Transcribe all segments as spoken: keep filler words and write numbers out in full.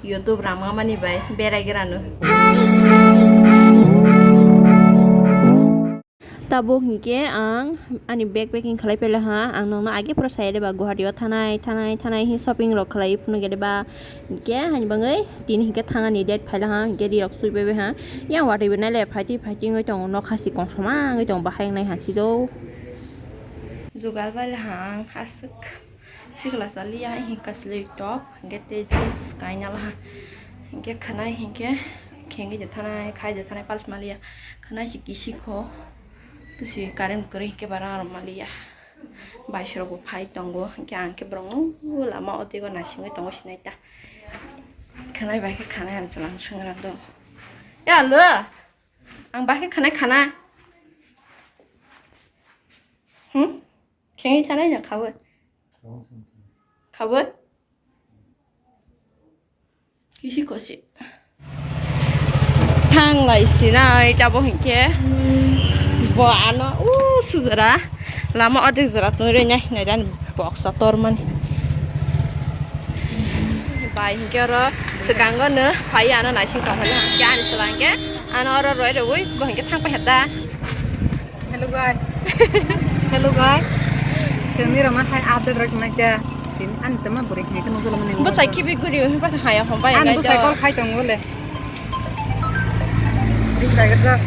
YouTube rama mani bai berai grano. Tabuk hinkhe ang ani bag packing khlai paila ha, ang nokno age phuru saya de ba Guwahati o thanai thanai thanai hi shopping rok khlai phunu gede ba, hinkhe hani bangwi tini hinkhe thangani date phaila ha, hinkhe rirok sui bai bai ha, yang watwi bai naile phaiti phaiti wngwi tongo, nokha si kongsoma wngwi tongo, bahai wngnai ha si do. Jugal bai le ha ang aswk. Sikla saliya, hinkhe slip top, hinkhe tei jeans kainala, hinkhe khwnai, hinkhe khengwi de thanai, khai de thanai, pals maliya, khwnai si kisikho, tusi current kwrwi hinkhe bara aro maliya, baisrokbo phai tongo, hinkhe ang khe borokno lama o teibo naisingwi tongo sinai ta, khwnai bai khe khwnai ang chwla swngna do, ya lo, ang bai khe khwnai khana, hmm, khengwi thanai no khaui. Khaui? Kisi kosi. Thanglai sinai tabuk hinkhe. Bo ano, o, sujara. Lama ordek jora twi rwi nai, nairani boksa tormani. Bai hinkhe oro swkango no phai ano naising tongphai hinkhe ani swla hinkhe ano oro roi rwi bo hinkhe thang paikha ta. Hello guys. Hello guys. Sengni rama khai update rok nai kya. Tin an tema buri khai kano jolo mani. Bwsai khibi guri, bwsai haya hom bai. An bwsai call khai tongo le. Bis bai ga.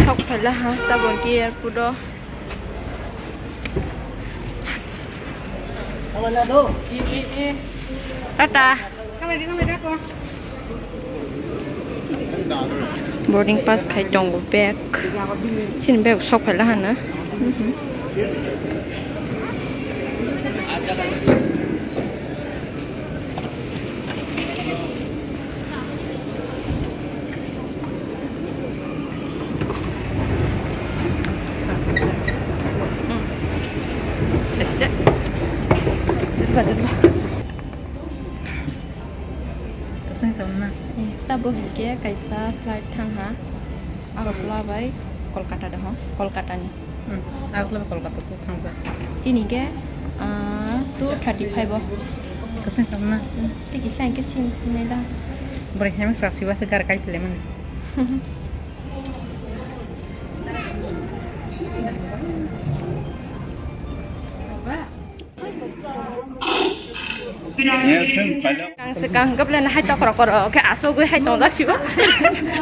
Sok phaila ha tabuk airport o. Tata. Boarding pass khai tongo bag. Chini bag sok phaila hano. Mhm. Kasang tong na. Eh, tabuk hinkhe kaisa flight thang ha. Agartala bai Kolkata de ho, Kolkata ni. Hmm, Agartala bai Kolkata to thangjak. Chini khe, ah, two thirty five o. Kasang tong na. Hmm, tei kisa hinkhe chini nai da. Bwrwi hai masa siwa se gar kai pile mani. Kang se kang gaple na hai tokro koro khe asogwi hai tong gasio.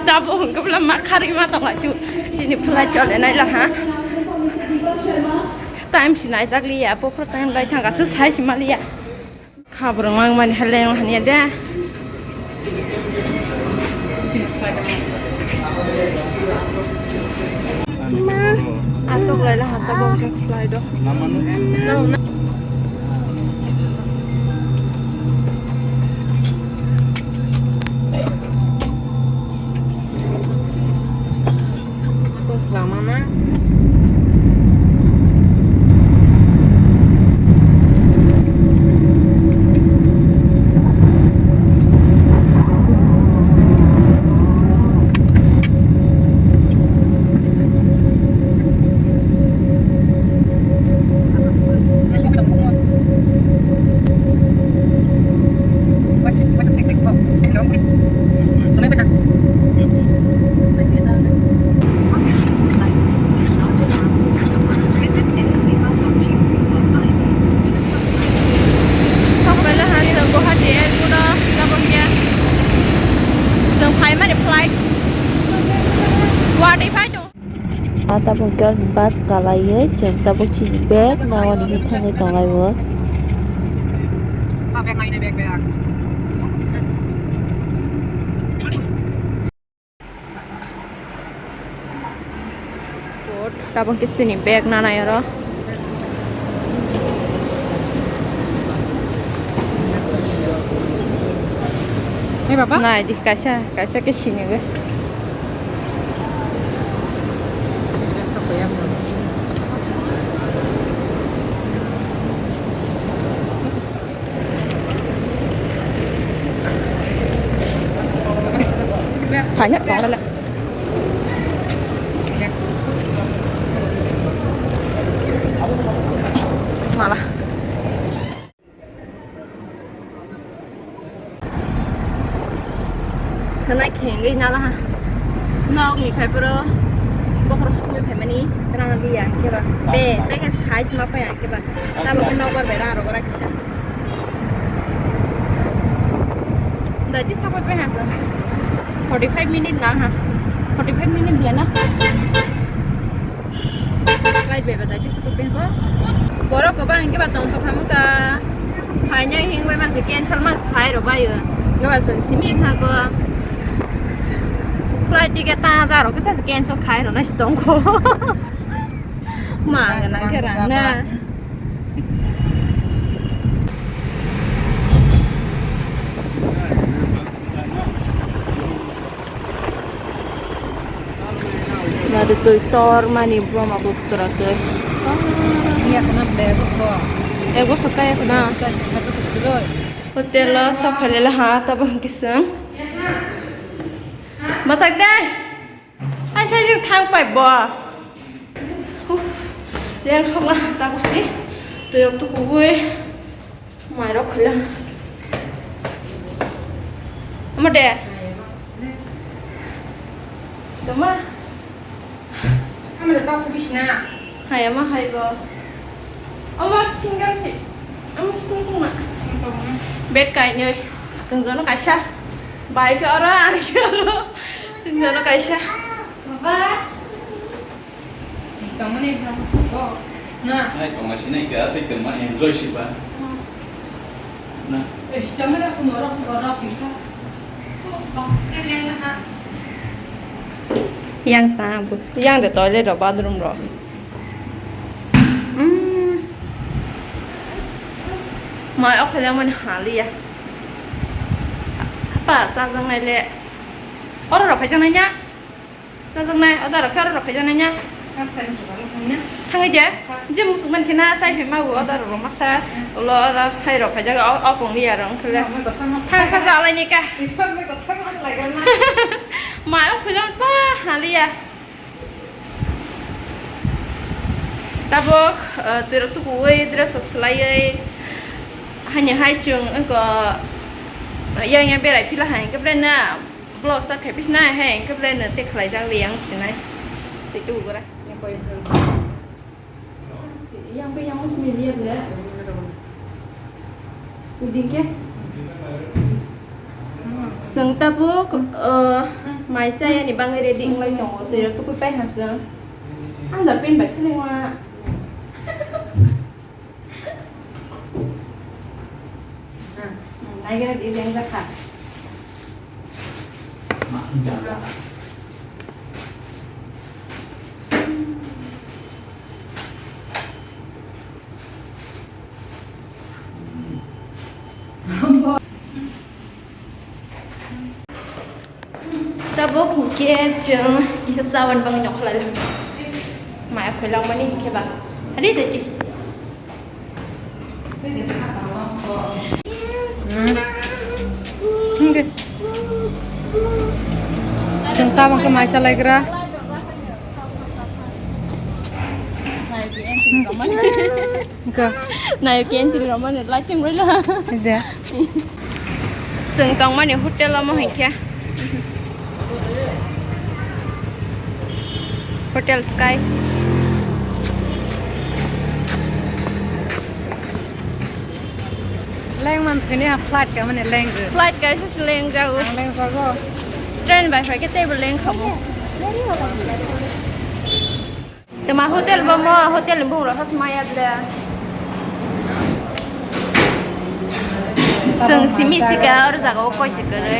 Tabo hwn gaple ma kharwi ma tong gasio. Sini phlai chole nai la ha. Time si nai jak liya, po pro time lai thang gasu sai si ma liya. Khabrang mang mani haleng hanya de. Ma, asok lai la hata bong khe khlai do. Lamana. Sok paila ha chwng Guwahati airport o tabuk ya. Chwng phaimani flight. Guwahati phai tongo. A tabuk khe bus kalaiwi chwng tabuk chini bag nawi thangwi tonglaio. Tabuk khe chini bag nanai oro. Nai di kaisa, kaisa khe sinigo. Tanya, tanya le. Mala. Khwnai khengwi nala ha. Nok ni phai poro bokhorok simi phaimani rang liya keba. Be, be khai sima phai keba. Tabo nok bar be rang rok rakisa. Dati sokot pe hasa. Forty five minute na ha. Forty five minute dia na. Flight beba dati sokot pe ko. Borok ko bang ke ba tong to khamu ka. Haina hing bai man se cancel mas khai ro bai yo. Ke ba sung simi ha ko. Flight ticket ta da ro ke sa cancel khai ro na si tong ko. Ma na ke ra na. Nari twi tor mani Brahmaputra twi. Iya kena bela ego so. Ego so kaya kena. Kaya so kaya so kaya. Hotel lo sok phailele ha tabang kisang. Matak dai. Ai sai jing thang pai bo. Uf. Leng sok la tabuk si. Twi rok tu kubui. Mairok khwlwng. Omo de. Toma. Omo de tok bisna. Hai, omo hai bo. Omo single si. Omo single tongma. Bed kainwi. Sengjono kaisa. Bai khe oro, ang khe oro. Sengjono kaisa. Baba. Tongmani na. Nai tongma sinai kha, tei tongma enjoy siba. Na. Yang ta bu, yang de toilet ro, bathroom ro. Mm. Mai okhele mani haliya. Apa sa jang nai le. Oro ro phai jang nai nya. Sajak nai, o daro khe oro rok phai jana nya. Kak sai musuk aro thang nya. Thangwi de? Ha. Je musuk man khe na sai phai ma o daro rok masa. Hmm. Ulo oro hai rok phai jaga o, o pong liya rok wngkhe le. Ma, ma, kothoma. Thang kha sa alai ni ka. Iko me kothoma lai gana. Ma o phai jana pa haliya. Tabuk, eh, twi rok tukuwi dress rok swlaiwi. Hani hai chwng wngkha yang yang berai phila hai khe ble na. Vlog start khai pis nai hai, hwnkhe belai no tei khlai jak li yang sinai. Tei tu gora. Yang be yang simi liya ble. Uding ke. Seng tabuk, eh, maisa yani bangai ready wng lai tongo. Tei tu kupai hasung. Ang dal pen bai seleng wa. Naigra di lengjak kha. Tabuk hwnkhe chwng kisa chawan bagwi nokha lai maya khwlangmani hwnkhe ba. Ari de ti. Hmm. Hwnkhe. Chwng tabuk khe mai chalaigra. Hwnkhe. Nayo khe entry rwmani lighting bai la. De. Chwng tongmani hotel omo hinkhe. Hotel Sky. Leng man thani ha flight ka mane leng. Flight kaisa se leng jago. Ang leng jago. Train bai phai khe teibo leng khamo. Tama hotel bo mo, hotel ni bung rok has maya ble. Chwng simi sika oro jaga o koi se kwrwi.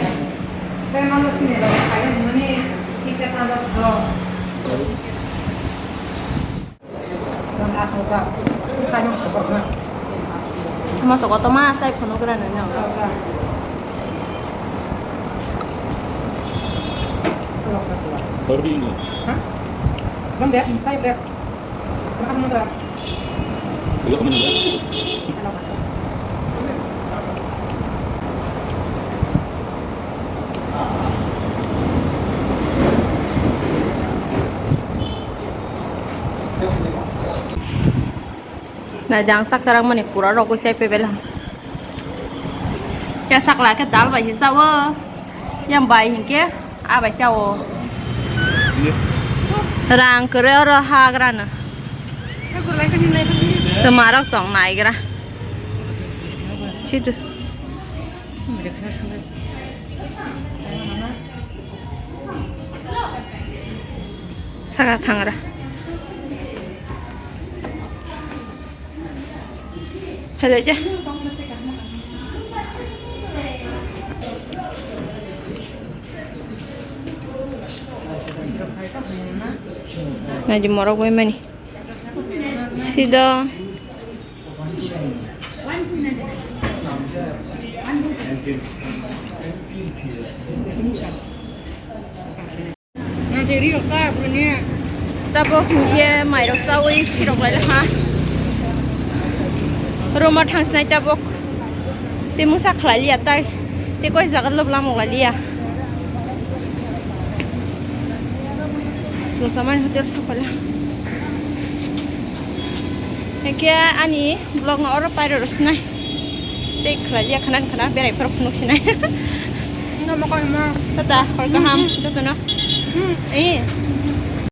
Tama sokoto ma sai phunuk rani no. Bang de, five left. Belok mana, Bang? Nai jang sak kerang mani pura rok chai pe bela. Ya sakla ke dal bai sa o. Yang bai hingke a bai sa o. Rang kere oro hagra na. Tomarok tong naigra. Situ. Saka thangra. Hello, ja. Naji morok bai mani. Sido. Tabok hingke mairok sawi phirok lai ha. Roma thangsinai tabok. Te mungsa khlai liya tai. Te koi jaga lob lamok lai liya. Sulkaman hotel sokala. Hingke ani vlog no oro pairo rosnai. Tei khlai liya khana khana berai phoro phunuk sinai. Tata, hor kaham, jotono. Eh.